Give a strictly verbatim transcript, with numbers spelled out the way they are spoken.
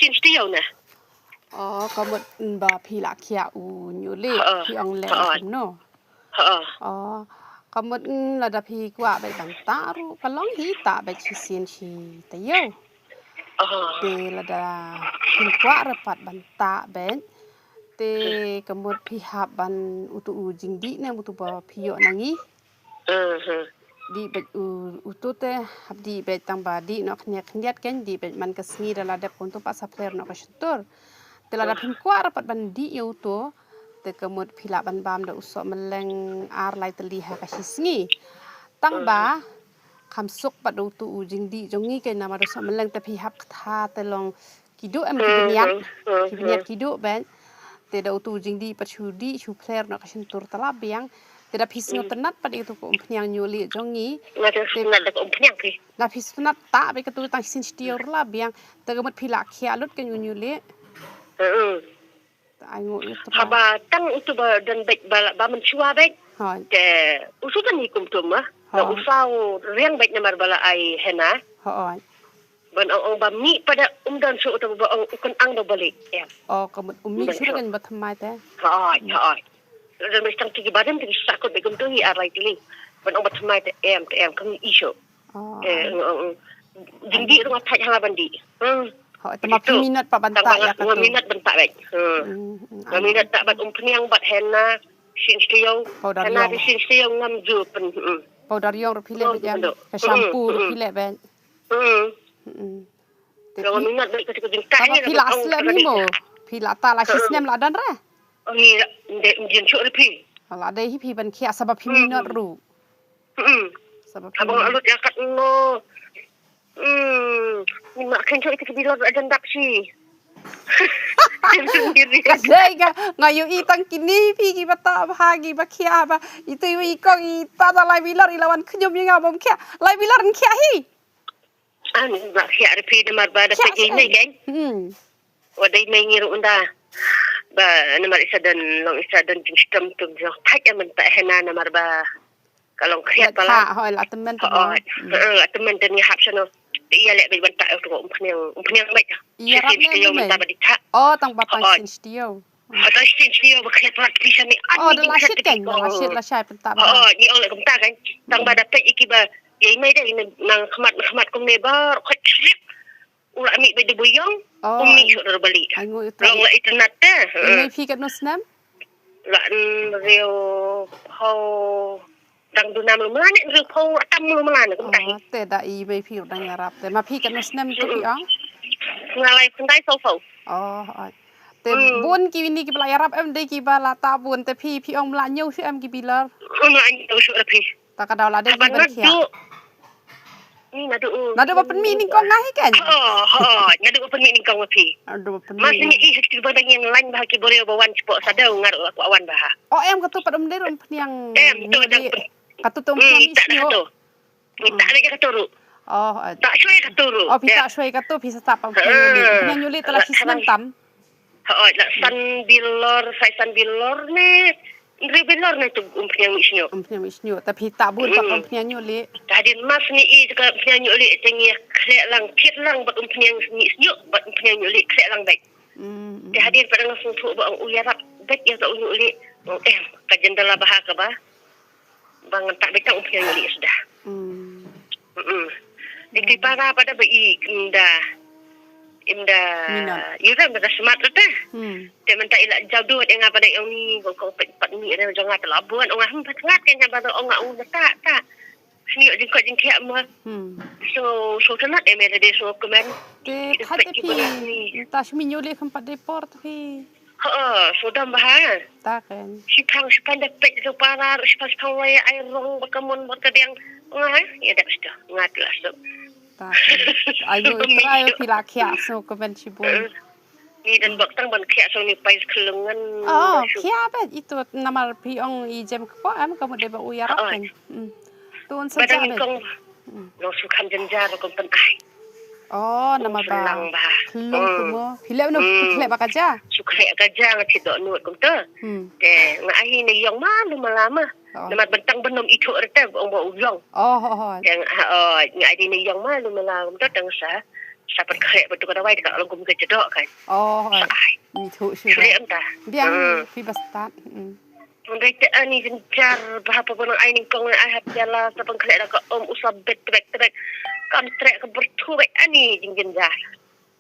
Shin Stio na. Oh, ka mut ba phi la khiah u Hynñiewlieh, phi ong leh kumno? Oh, ka mut lada phi kwah beit ban tah ruh ka long hi, tah beit shisien shi taïew. Te lada phi kwah re pat ban tah beit, te ka mut phi hap ban utu u jingdih ne utu ba phi ïoh na ngi. Dih beit u, utu te, hap dih beit tang ba dih noh khyndiat khyndiat kein, dih beit man ka sngi da la dep kumtu pat sa phler noh ka shyntur. Te lada phim kwah re pat ban dih ïa utu, te ka mut phi lah ban bam da u soh mylleng ar lai tylli ha ka shi sngi. Tang ba kham suk pat da utu u jingdih jong ngi kein namar da u soh mylleng te phi hap ktha te long kiduh em ki bniat. Ki bniat kiduh beit. Te da utu u jingdih pat shu dih shu phler noh ka shyntur te la biang. Te da phi sngewtynnat pat ïa utu ka umphniang Hynñiewlieh jong ngi. Nga te sngewtynnat da ka umphniang phi. Da phi sngewtynnat tah beit katu tang shin stio ruh la biang. Te ka mut phi la khiah lut kein u Hynñiewlieh. Te ai nguh ïa utu ba. Haba tang utu ba don beit ba, ba mynshuwa beit. Hooid. Te utu ban hi kumtu ma. Da u saw riang beit namar ba la ai henna. Hooid. Ban ong ong ba mih pat da um don shuh uta ba ong u kynang da balik. Em. Oh, ka mut um mih shuh kan ba thymmai te. Hooid, hooid. Don beit tang tiki badan tiki sakut beit kumtu hi ar lai tylli. Ban ong ba thymmai te em, te em kam i shuh. Oh. Te ong ong. Jingdih ruh nga thait ha nga ban dih. Hmm. Hooid, te ma phi minot pat ban tah ïa katu. Nga minot ban tah beit. Hmm. Nga minot tah bad umphniang bad henna shin stio. Henna te shin stio ngam ju pyn. Hmm. Powder ïong ruh phi leh beit ïa. Ka shampoo ruh phi leh beit. Hmm. Te phi, minot beit ka jingtah. Haba phi la slem hi mo. Phi la tah la shi snem la don re. Ngi de jin shuh re phi. La dei hi phi ban khiah saba phi minot ruh. Saba phi. Haba nga lut ïa kat no. Hmm. Ni ma khein shuh ïa ka bilor la don dak shi. Ka dei ka nga ïohi tang kine phi kiba tah bha kiba khiah ba. Itu i kong i tah da lai bilor i la wan khñium ïa nga bym khiah. Lai bilor in khiah hi. An ba khiah re phi namar ba da phi jai mei kan. Hmm. Wa dei mei ngi ruh unda. Ba namar isa don long isa don jingstem tum jong thait ya mynta hena namar ba ka long khiah pala. Hoi la temen tu. Hoi. La temen ten ngi hap shano. Te ïa leh beit ban tah tu umphniang umphniang beit. Ïa rap ne mynta ba di tah. Oh tang ba tang shin stio. Ata shin shin ba khlep rat pisa ni. Oh da la shit kan, da la shit la shai pynta ba. Oh ni ong la kumta kan. Tang ba da peit iki ba. Ïa i mei da i nang khmat khmat kumne ba khot srik. U la mih ba da buyong. Oh. Umi shu da bali. Ai ngoi utra. Long la internet te. I mei phi katno snem? La riu ho. Dang duna mlumla ne, ri pho atam mlumla ne kumta hi. Oh, te da i mei phi u dang ïarap te. Ma phi katno snem tu phi ong? Nga lai khyndai saw phew. Oh, oh. Te bun ki wini ki ba la ïarap em dei ki ba la tah bun te phi phi ong mla ñiew shu em ki bilor. Mla ñiew shu em phi. Ta ka daw la dei ki ban khiah. Ni nadu. Nadu ba pynmih nyngkong nga hi kan? Ho, ho, nadu ba pynmih nyngkong ma phi. Nadu ba pynmih. Mas ni i hati ba dang ïeng lain ba ki boreo ba wan spok sadaw ngar la kwah wan ba ha. Oh em katu pat um dei ruh umphniang. Em tu dang. Katu tu umphniang i sñiuh. Ni tak lagi katu ruh. Oh. Tak shwai katu ruh. Oh phi tak shwai katu phi sa tap umphniang ñiuh li tala shisnem tam. Hooid, la san bilor, sai san bilor ne, hynriew bilor ne tu umphniang mih sñiuh. Umphniang mih sñiuh, ta phi tah bun pat umphniang ñiuh li. Ta hadien mas ni i ka umphniang ñiuh li, te ngi khleh lang, thied lang, bad umphniang mih sñiuh, bad umphniang ñiuh li, khleh lang bad. Te hadien pat nga sngewthuh ba ong u ïarap bad ïa ka u ñiuh li, ong em, ka jendela baha ka ba. Ba ngan tah beit tang umphniang ñiuh li suda. Hmm. Dei ki para pada ba i kynda. Imda. Minot. Ira mada smat rata. Hmm. Te mynta ila jadu ïa nga pada ong ni ko ko pet pat ni ira jong nga tela buan ong nga hmm pat ngat ken ba ong nga ong ta ta. Sini jingkot jingkhiah ma. Hmm. So so tana em ira de so kemen. Te khat te phi. Ta smi ñiuh li kham pat de por te phi. Ha, sodam ba ha. Ta kan. Shipang shipang da pet do para, shipang shipang waya ai rong ba kamon ba kadang. Nga ha, ya da sta. Nga tla so. Ta kan. Ayo try phi la khiah so ko ben shibun. Ni dan bak tang ban khiah so ni pais khlungan. Oh, khiah bet itu namar phi ong i jem kpo em kamu de ba u ïarap kan. Hmm. Tun sa. Badang kong. Long su kham jynjar kum pen ai. Oh, namar ba. Lang ba. Long tu mo. Phi leh no phi leh ba ka ja. Su khleh ka ja nga thit doh nut kum tu. Hmm. Te nga ai ne yong ma lu ma la ma. Namar bentang benom ithu rete ong ba u yong. Oh, oh, oh. Te nga ai ne yong ma lu ma la kum tu tang sa. Sa pynkhreh bad tu ka dawai te ka la gum ka jadok kan. Oh, Sa ai. Ni thu shu. Shu leh em ta. Biang Hmm. phi ba start. Mm. Ngai te ani jynjar ba haba ba nang ai nyngkong ai hap jala sa pynkhreh da ka um u sa bet tbek tbek. Kam treh ka berthu bek ani jynjar.